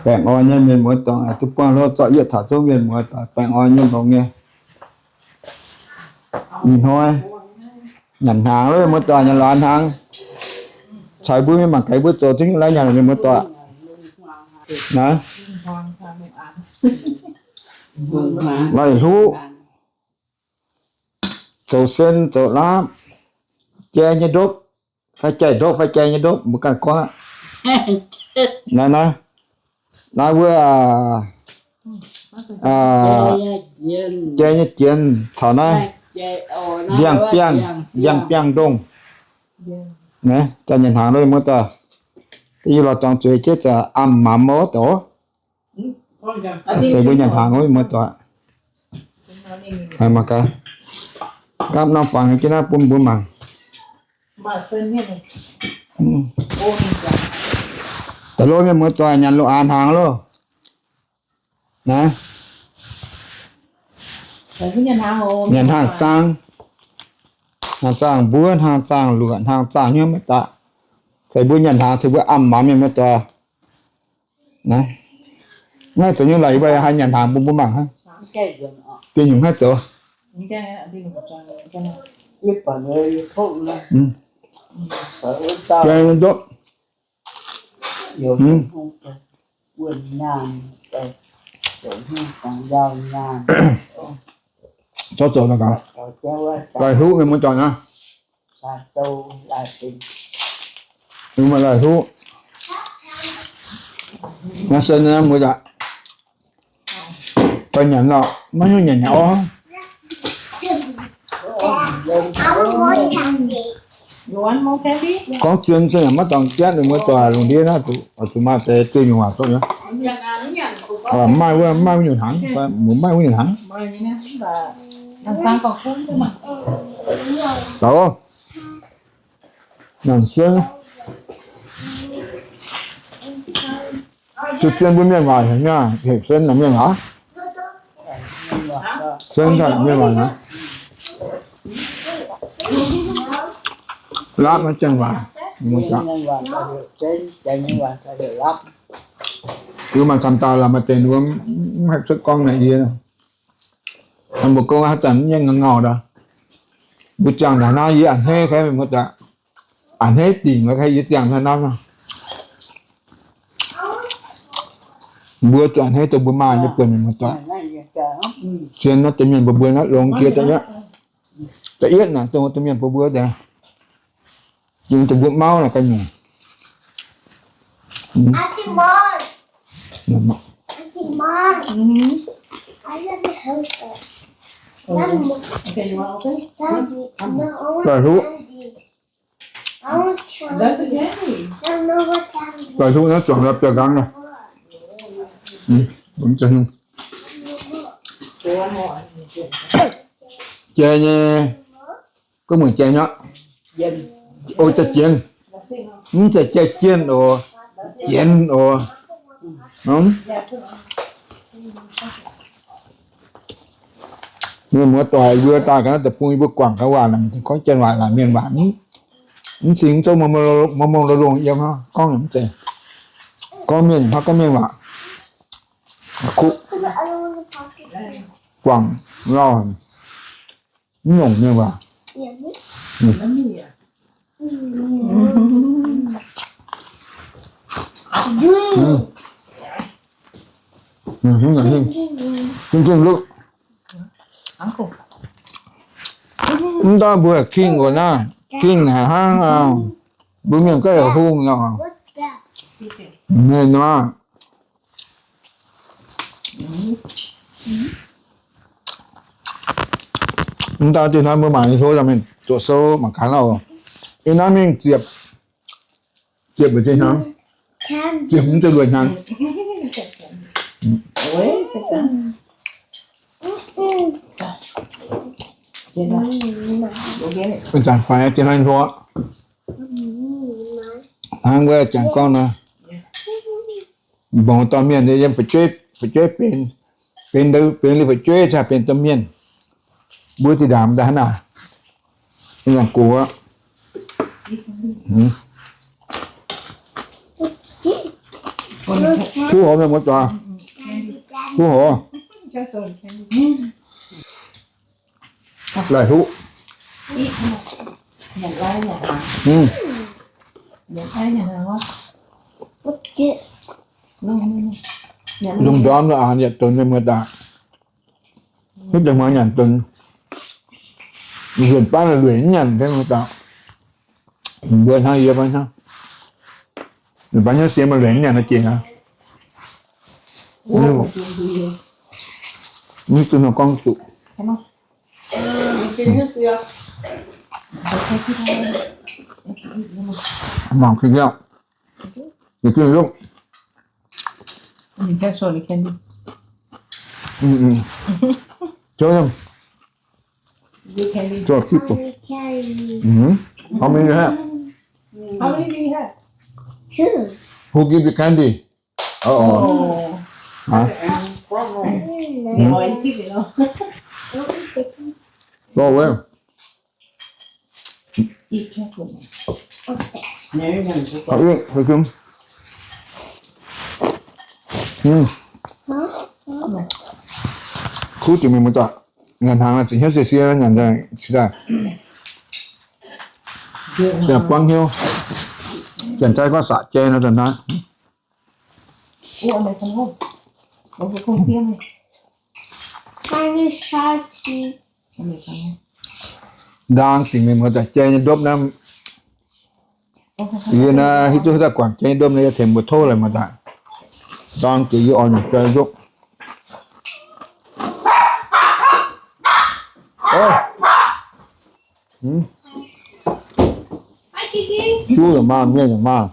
Baengh orn nyei mienh muoz doic, duqv buangh hlo zorqv yietv taux zungv mienh muoz doic, baengh orn nyei longx nyei. Ih hnoi nyanc hnaangx loh, mienh muoz doic, nyanc lorz hnaangx. Caux mbuo mienh mangc gaax mbuo zoux duqv nyungc lai nyanc, mienh muoz doic. Naaiv, lorz hluqv, zoux sen zoux laapv, jai nyei ndopv, fai jai ndopv, fai jai nyei ndopv, mbuo ganh gorngv. Naaiv, naaiv, naaiv wuov, jai nyei jienx caux naaiv ndiangx-biangh, ndiangx-biangh ndongh. Naaiv, jai nyanc hnaangx loh, mienh muoz doic. Yie lorz dorngx zueiz jienv zaqc amh mamz oc, doc. Zeiz mbuo nyanc hnaangx wuov, mienh muoz doic. Mangc gaax, gapv norm fangx jienv naaiv bun mbuo mangc. Da'lov mienh muoz doic, nyanc loh-aah hnaangx loh. Naaiv, nyanc hnaangx zaang, hnaangx zaang mbuov, hnaangx zaang luoqc, hnaangx zaang hnyouv maiv daaih. Zeiz mbuo nyanc hnaangx, zeiz mbuo amh mamz, mienh muoz doic. Naaiv, naaiv zoux nyungc laic, yie mbuo haih nyanc hnaangx bun mbuo mangc hnangv. Dieh nyungc haih zoux. Jai ndopv. Zorqv zoux naaiv gaax. Lorz hluqv, mienh muoz doic naaiv. Maaih lorz hluqv. Naaiv sen naaiv mbuo yaac Baengh nyanc lorqc, maiv nyungc nyanc nyanc orv. Gorngv zien se yaac maiv dorngx jatv, ninh mbuo doic lungh ndiev naaiv zuqc, zuqc maaih deix diuh nyungc waac duqv nyei. Maaih wuov, maaih wuov nyungc hnaangx, maiv maaih wuov nyungc hnaangx. Taux, nyanc sienv. Zuqc zien mbuo mienh waac heuc mienh, heuc sienv naaic mienh waac. Sienv naaic mienh waac naaic. Lapv maiv jaeng waac. Mbuo maaih camv dauh laaix maaih deix mbuo mv haih cuotv gorngv naaic yie. Mbuo gorngv haaix zanc mv nyei ngau-ngau ndau. Mbuo ziangh naaic naaiv yie a'hneiv fai mbuo a'hneiv dingc fai yie ziangh naaiv naaiv. Mbuo zuqc a'hneiv dongh mbuo maaih nyei buonc mienh muoz-doic. Zien naaiv deix mienh mbuo mbuo naaiv longx jiex da'yietv. Da'yietv naaic dongh mienh mbuo mbuo deix. Dongh mbuo mauv naaic ga'nyungc. Lorz hluqv. Lorz hluqv naaiv zuangx la'biauv nqaang naaic. Jai nyei, gunv muonc jai nyei. O, jai jienv. Mv zeiz jai jienv oc. Jienv oc. Mienh muoz-doic mbuo daaih ga'naaiv deic-bung yie mbuo guangc gaax waac naaic, gorngv janx waac naaic mienh waac, mv cingx zouv mengh mengh longh longh yiem hnangv, gorngv mv zeiz. Gorngv mienh hnangv, gorngv mienh waac. Kuv guangc lauh, mv longc mienh waac. Mv daaih mbuo king oc naaiv, king haic hnangv. Mbuo mienh gaav yaac hungh nyei. Mienh nor, mv daaih diuh hnoi mbuo mangc hlo, mienh zuoqc sou mangc gaax lauh. Ih hnoi mingh ziepc, ziepc luoqc jiex hnyangx. Ziepc hmz ziepc luoqc hnyangx. Ih zanc faix diuh hnoi hlo. Hnangv wuov jangx gorngv nor, mborngz dorh mienh yiem fu'jueiv, fu'jueiv benx, benx, benx liuz fu'jueiv cingx benx domh mienh. Mbuo zinh ndaangc daaih hnangv naaic, ninh yangh gox aqv. Kuv hov mienh muoz-doic. Kuv hov. Laih huv. Lungh ndorm la'aanx yietc donx mienh muoz-doic. Huv deix hmuangx nyanc donx. Nzunc baav lueic mv nyanc mienh muoz-doic. Mbuo hnangv yie baav hnangv. Ninh baav hnyouv sie maaih lueic mv nyanc nor jiex aqv. Mv duqv nor gorngv duqv. Mangc gaax. Show them. Show people. Mm-hmm. How many you have? How many do you have? Two. Who give you candy? Oh. Huh? Hey, hmm? Go away. Eat careful. Khov ih, khov sung. Hmm. Kuv jiex mingh muoz-doic. Nyanc hnaangx naaic zinh hnyouv sie sie nyanc daaih qiex daaih. Ziangh buangv hnyouv. Janx-Taiv gorngv saqc jai nor daaih naaiv. Ndaang dingc mingh muoz-doic jai nyei ndopv naaiv. Yie naaiv hiuv duqv daaih guangc jai nyei ndopv naaiv yie tengx mbuo tov laic muoz-doic. Ndaang dingc yie oix nyungc jai ndopv. Juv yaac maah, mienh yaac maah.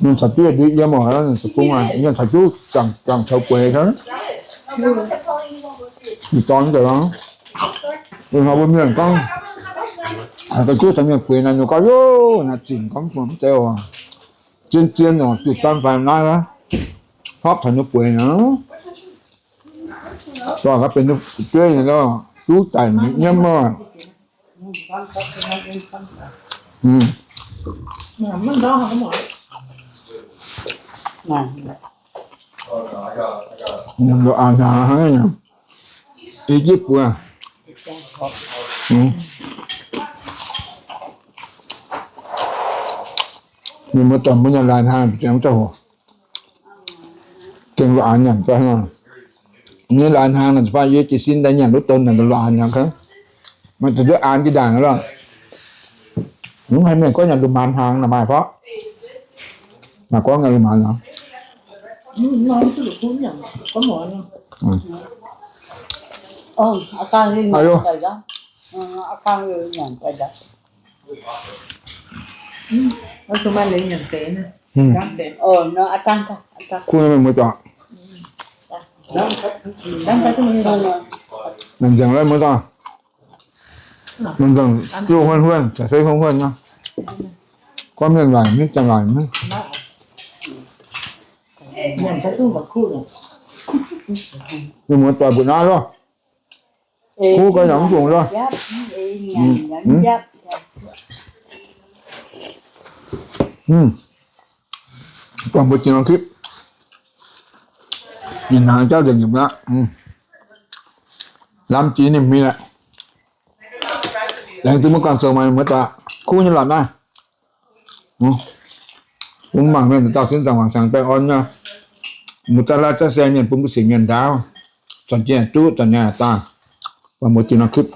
Mienh caux juv ndui yiem oc, mienh caux juv jangx taux bueix hnangv. Ih dorn deix, ih hnoi mbuo mienh gorngv, haaix dauh juv caux mienh bueix naaic, nyungc gauh yoc naaic zinc gorngv mv deix oc. Zien zien oc, zuqc dorn faix naaiv aqv, hopv taux nyei bueix naaic. Dorh gaax benx duqv dueiv nyei lorh, duqv daic mi'aqv nyiemv oc. Nyiemv loz-aax hnaangx hnangv naaiv, i jienv buoz. Mienh muoz-doic mbuo nyanc laaix hnaangx ziangx zauh hoc. Tengx loz-aax nyanc fai hnangv. Nyei laaix hnaangx naaic fai yie jiez sin daaih nyanc duqv donx naaic loz-aax nyanc kangv. Maaih deix duqv aan jienv ndaangc lorqc. Mv haih mienh gorngv nyanc loz-maaz hnaangx naaic maaih fai? Maaih gorngv nyanc loz-maaz hnaangx. Kuv mienh muoz-doic. Mangc nzengc lorqc muoz-doic. Mangc nzengc, zuqc huon huon, caux se huon huon nor. Gorngv mienh waaic mv, Janx waaic mv. Mienh muoz-doic mbuoqc naaiv lorqc. Kuv gau yaac mv fungc lorqc. Buangh mbuo jiex norm clip. Mienh hnaangx jauv nzengc nyungc aqv. Lamh jiex ninh mingh aqv. Laengz zingh mbuo ganh zoux maaih muoz-doic kuv nyei lorqc naaiv. Mbuo mangc mienh dauh sin zaangc wangc siangx baengh orn nyei. Mbuo zaav laav zaav saeng mienh bun mbuo sienx mienh ndaauv. Zanc jiex duqv, zanc nyaah daah. Buangh mbuo jiex norm clip.